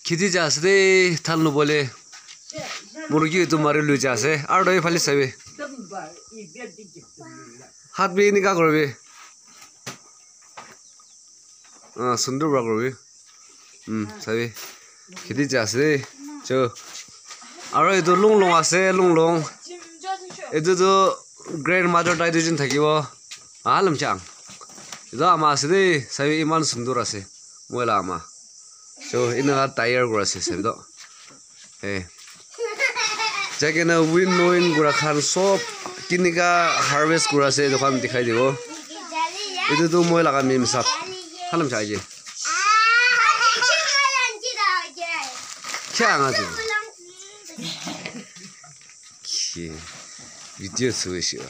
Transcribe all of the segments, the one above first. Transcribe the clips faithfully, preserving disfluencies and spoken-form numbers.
Kheti ja ase de, than lobole. Murgi etu mari lui ja ase. Aru ephale sabi. Hat bi enika kuribi. Ah, sundur para kuribi. Hmm, sabi. Kheti ja ase de. Cho. Aru etu long long ase, long long. Etu tu grandmother tai duijon thakibo. Ah, lamchang. Etu ama ase de, sabi iman sundur ase. Moi la ama. So, ina la tayar kura ase, sabi to. Eh. Jai kena win win kura khan sob kinika harvest kura ase, etu khan dikhai dibo. Etu tu moi laga mim sap. Halam chai je. Kya anga tu? Ki video suwe shiwa.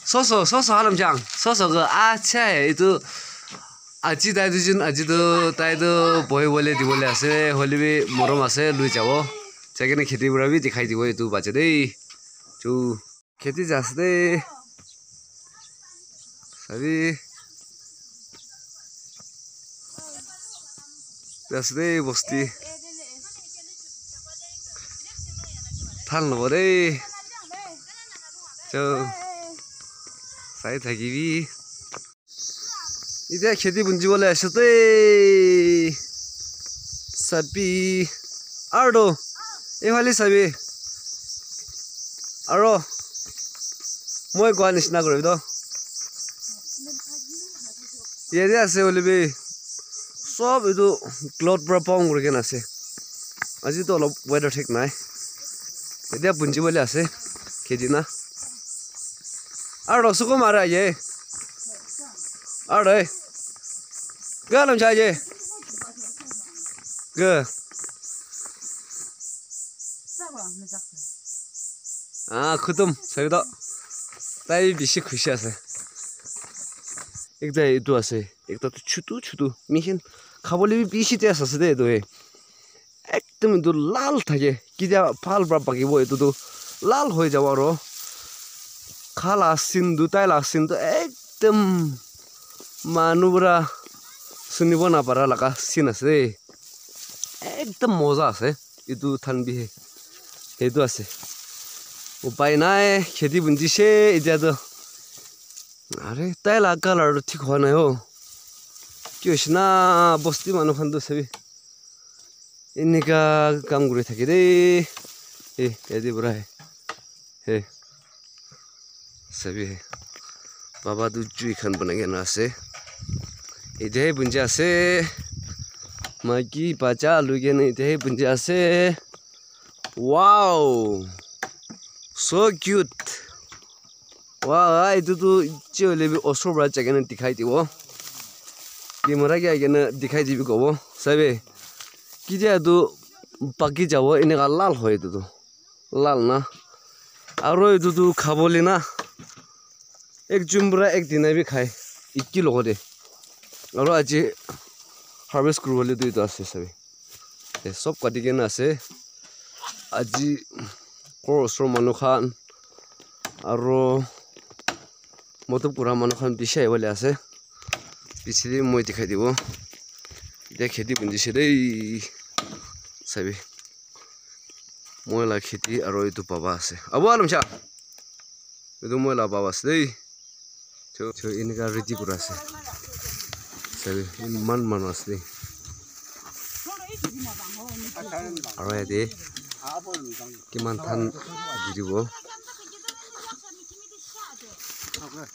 So so, so so, halam chang. So so go, acha hai, etu aji tai dujun, aji tu, tai tu bohi bole di bole ase, holi bi morom ase, lui jabo. Jai kena kheti pura bi dikhai dibo, etu bacha de. Chu. Kheti ja ase de. Sabi. Ja ase de, bosti. Than lobo de. Cho. Sai thakibi. Itya kheti bunji bole ase te. Sabi. Aro. Ephale sabi. Aro. Moi koa nishina kuribi to. Yate ase hoile bi. Sob etu cloud pra pong kuri kena ase. Aji to olop weather thik nai. Etya punji bole ase. Kheti na. Aro suko mara ye. Aro. Galam cha ye. Ga. Ah, khutum. Sabi to. Tai bishi khushi ase. Ekta etu ase. Ekta tu chutu chutu. Mihin khabole bi bishi taste ase de etu he. Ekdom etu lal thake, ketia bhal para pakibo etu tu lal hoi jabo aro kha la sin tu, tai la sin tu ekdom manu para sunibo napara laga sin ase, ekdom moza ase etu than bi he, etu ase upai nai kheti bunjise etia tu, are tai la colour tu thik hwa nai ho, ki hoise na bosti manu khan tu sabi. Enika kam kuri thake de. Eh, yate para he. He. Sabi he. Baba tu jui khan banai kena ase. Ete he bunji ase. Maiki bacha lui kena ete he bunji ase. Wow. So cute. Wah, wah, etu tu che hoile bi osor para jai kena dikhai dibo. Camera ke ahi kena dikhai dibi kobo. Sabi, ketia etu paki jabo, eneka lal hoi etu tu. Lal na. Aro etu tu khabole na. Ek jun para ek dina bi khai. Ikki logote. Aro aji harvest kuribole tu etu ase sabi. Eh, sob kati kena ase. Aji ghor osor manu khan aro motop kura manu khan bishi ahibole ase. Piche te moi dikhai dibo. Etia kheti bundise dei. Sabi. Moi la kheti aro etu baba ase. Abu alum cha. Etu moi la baba ase dei. Cho, cho, enika ready kura ase. Sabi, iman manu ase de. Aro yate kiman than giribo.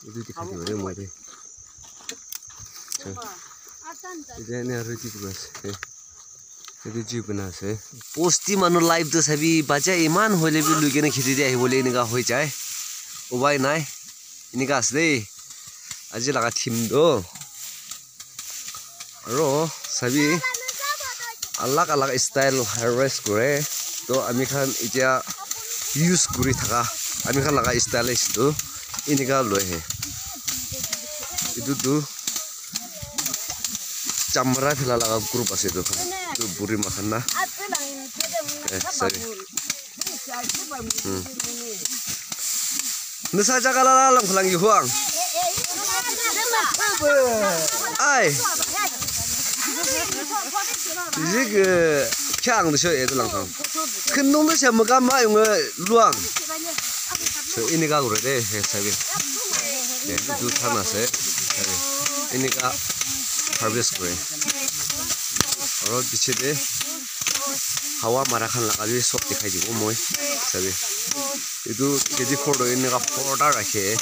Etu dikhai dibo de moi de. Cho, etu ena ready kura ase. Etu ji bana ase. Bosti manu life tu sabi, bacha iman hoile bi lui kena kheti te ahibole enika hoi jai. Upai nai. Enika ase de. Aji laga theme tu. Aro sabi alag alag style harvest kore. To ami khan etia use kuri thaka. Ami khan laga style ase tu. Enika loi he. Etu tu. Chamra phila laga group ase etu khan. Etu buri makhan na. Eh, sorry. Hmm. Nisa jaga la la lang khulang yu huang. Ai. Zik, eh, kya ang de sho, eh, lang sang. Khen nung de sha ma ka ma yung, eh, luang. So, ini ka gure de, eh, sabi. Eh, itu than ase, sabi. Ini ka harvest kore. Aro piche de hawa mara khan laga bi sob dikhai dibo moi, sabi. Itu kg four toh eneka four ta rakhe.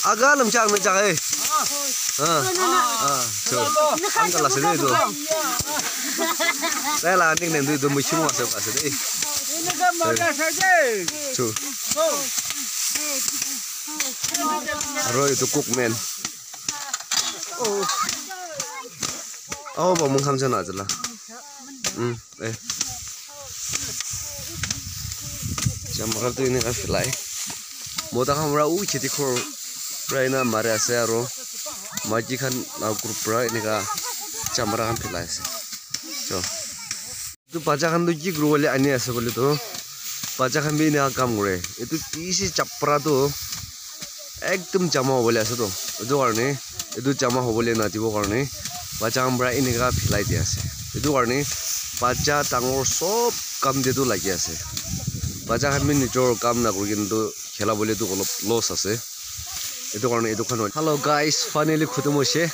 Aga lam chang na chang eh. Ah. Ah, so. Ang kala se de do. Dai la nik nen du do mu chimu ase pa se de. Chu. Aro itu cook man. Oh, ba mung kham chana jala. Hmm. Eh. Jamara tu eneka filai. Mota khan para u chiti khor para ena mari ase aro maiki khan la group para eneka jamara khan filai ase. So, tu bacha khan tu ki kuri bole ani ase bole tu bacha khan bi eneka kam kore. Etu bishi chapra tu ekdum jama hobole ase toh. Etu karne, etu jama hobole nadibo karne, bacha khan para eneka philai di ase. Etu karne, bacha dangor sob kam te tu lagi ase. Bacha khan bi nijor kam nakuri kene tu khela bole tu olop loss ase. Etu karne etu khan hoi. Hello guys, finally khutum hoise.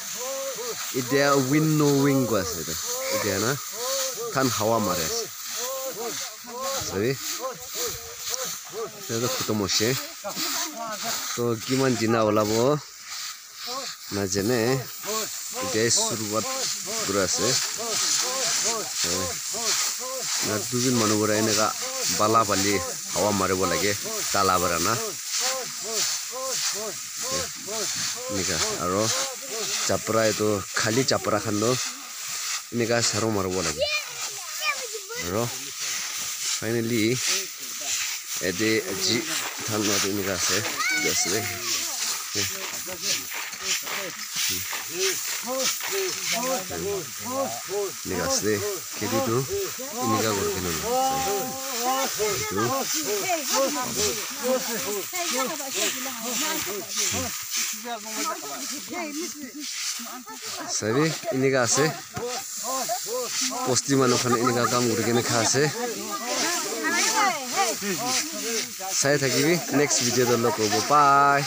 Etia winnowing koi ase etu. Etia na, than hawa mare ase. Sabi? Etu khutum hoise. To kiman dina olabo najane. Etia suruwat kura ase. Na duijun manu para eneka bala bali hawa maribo lage tala para na. Eneka aro chapra etu khali chapra khan toh eneka saru maribo lage. Aro finally yate aji than mati eneka ase. Yes, de. Eneka ase de. Kheti tu eneka kuri kena na. Etu. Sabi, eneka ase. Bosti manu khan eneka kam kuri kena kha ase. Sai thakibi, next video te log kuribo. Bye.